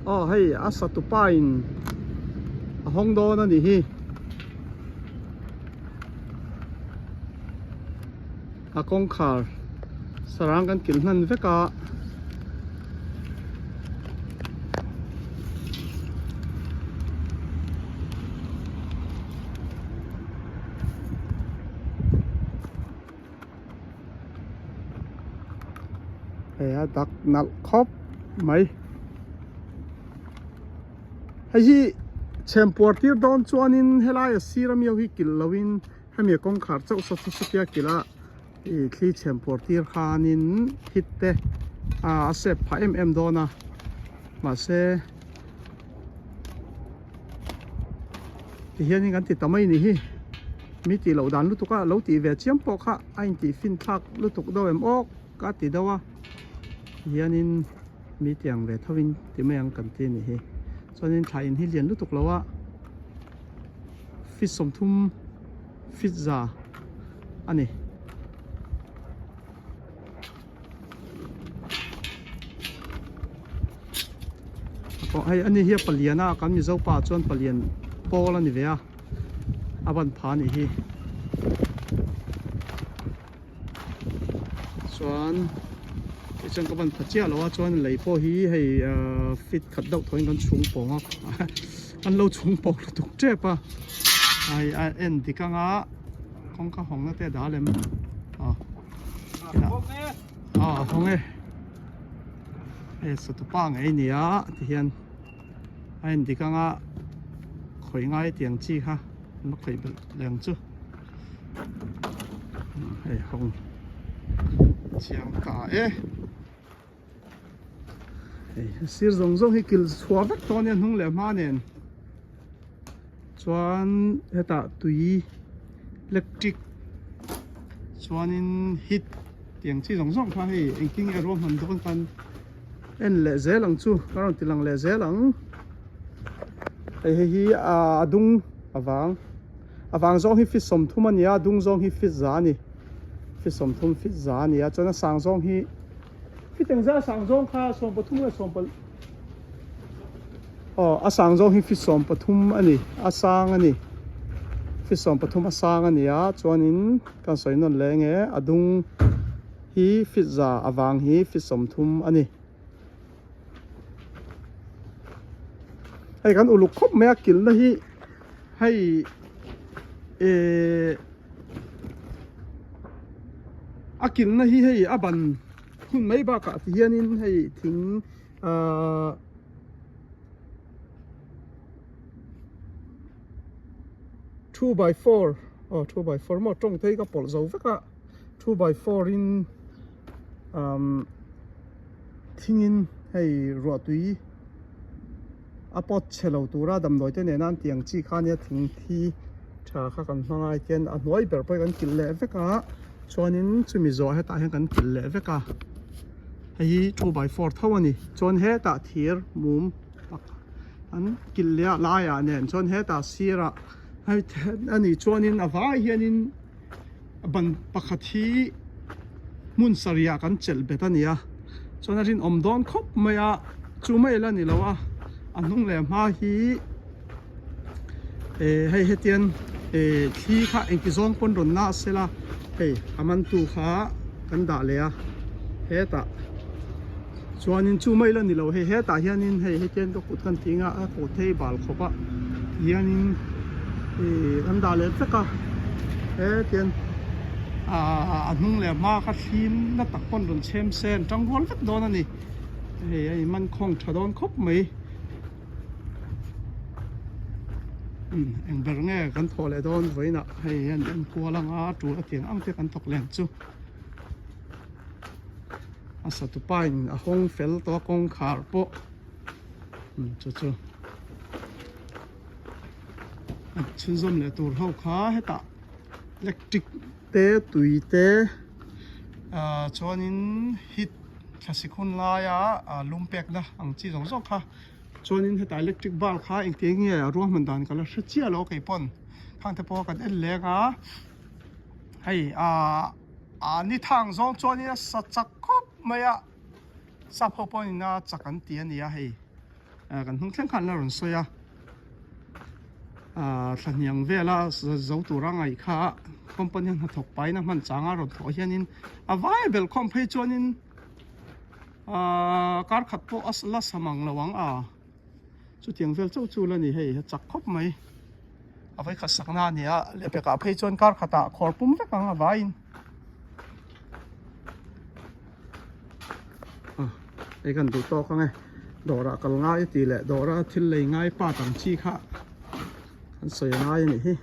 Aw hei a satu pa in a hawng dawn a nih hi. A kawngkhar sarang kan kilh hnan vek a. Hei a dak nalh khawp mai. Hei hi chhempuar tir dawn chuanin helai a sir ami ho hi kilh loin hemi a kawngkhar chauh saw chu satia kilh a ih thli chhempuar tir khanin hit te a sep phah em em dawn a mahse tihianin kan ti ta mai ni hi. Mi tih loh dan lutuk a lo tih ve chiam pawh kha a intih fin thlak lutuk deuh em awk a ti deuh a hianin mi tiang ve tho in ti mai ang kan ti a nih hi chuanin thla in hi lian lutuk lo a feet 30 feet za a ni. Hei ani hi a palian a kan Mizo pa chuan palian pawl a ni ve a a ban pha a nih hi chuan tichuan ka ban pha chiah lo a chuan lei pawh hi hei ahh fit khat deuh thawhin kan chhung pawng a an lo chhung pawng lutuk tep a hei a en dik anga kawngka hawngna te a dah lem a. A hawng e hei satupa ngei nia tihian a endik anga khawih ngai tiang chi kha an la khawih belh leh ang chu hei hawng chiang ta e hei sir zawng zawng hi kilh chhuah vek tawh ania hnung leh hma nen chuan hetah tui electric chuanin heat tiang chi zawng zawng kha hei engtin nge ruahman dawn khan en leh zel ang chu ka rawn ti lang leh zel ang hei hei hi a dung avang a vang zawng hi feet 30 a ni a a dung zawng hi feet za a ni feet 30 feet za a ni a chuan a sang zawng hi feet engzah a sang zawng kha 13 nge 14 Aw a sang zawng hi feet 13 a ni a sang a ni feet 13 a sang a ni a chuanin kan sawi nawn leh nge a dung hi feet za a vang hi feet 30 a ni. Hei kan uluk khawp mai a kilhna hi hei ehh a kilhna hi hei a ban hun mai bakah ti hianin hei thing ahh 2x4 aw 2x4 maw tawng te hi ka pawlh zo vek a 2x4 in umm thingin hei ruahtui a pawt chhe lo tura damdawi te nena an tih ang chi kha ania thing thi tha kha kan hmang a tihian a hnuai ber pawh hi kan kilh leh vek a chuanin chumi zawh hetah hian kan kilh leh vek a hei hi 2x4 tho a ni chuan hetah thir mum tak an kilh leh a laiah nen chuan hetah sirah hei a nih chuanin a vai hianin ban pakhat hi hmun sarih ah kan chelh bet a ni a chuan a rinawm dawn khawp mai a chu mai la ni lo a a hnung leh hma hi eh hei hetian eh thli kha engti zawng pawn rawn na sela hei a man tu kha kan dah leh a hetah chuanin chu mai la ni lo hei hetah hianin hei hetian ka kut kan tih anga a kut thei bal khawp a hianin ih kan dah leh vek a hetian ahh a hnung leh hma kha thlim na tak pawn rawn chhem se an tang rual vek dawn a ni hei a inman khawng tha dawn khawp mai umm eng ber nge kan thawh leh dawn vawiinah hei hian enkual anga tul a tiang ang te kan thawk leh ang chu. A satupa in a hawng fel tawh a kawngkhar pawh chu chu a chhunzawm leh tur ho kha hetah electric te tui te ah chuanin heat thlasik hun laia ah lum pekna ang chi zawng zawng kha chuanin hetah electric bulb kha engtiang nge a ruahman dan ka la hre chiah lo keipaw'n khang te pawh kan en leng a hei ah. Ah ni thang zawng chuanin a sa chak khawp mai a sap ho pawhin a chak an ti a ni a hei. Kan hnung thleng khan la rawn sawi a, ah thlahniang vela zo tura ngaih kha company a hnathawk paina hman changa rawn thawh hianin a vai belh khawm phei chuanin ah kar khat pawh a la sam ang lo ang a, chutiang vel chauh chu la ni hei a chak khawp mai a vai khat sakna a ni a lehpekah phei chuan kar khatah khawr pum vek ang a vaiin. Hei kan duh tawk ang e dawrah kal ngai a tih leh dawra thil lei ngai part ang chi kha an sawi a ngai a nih hi.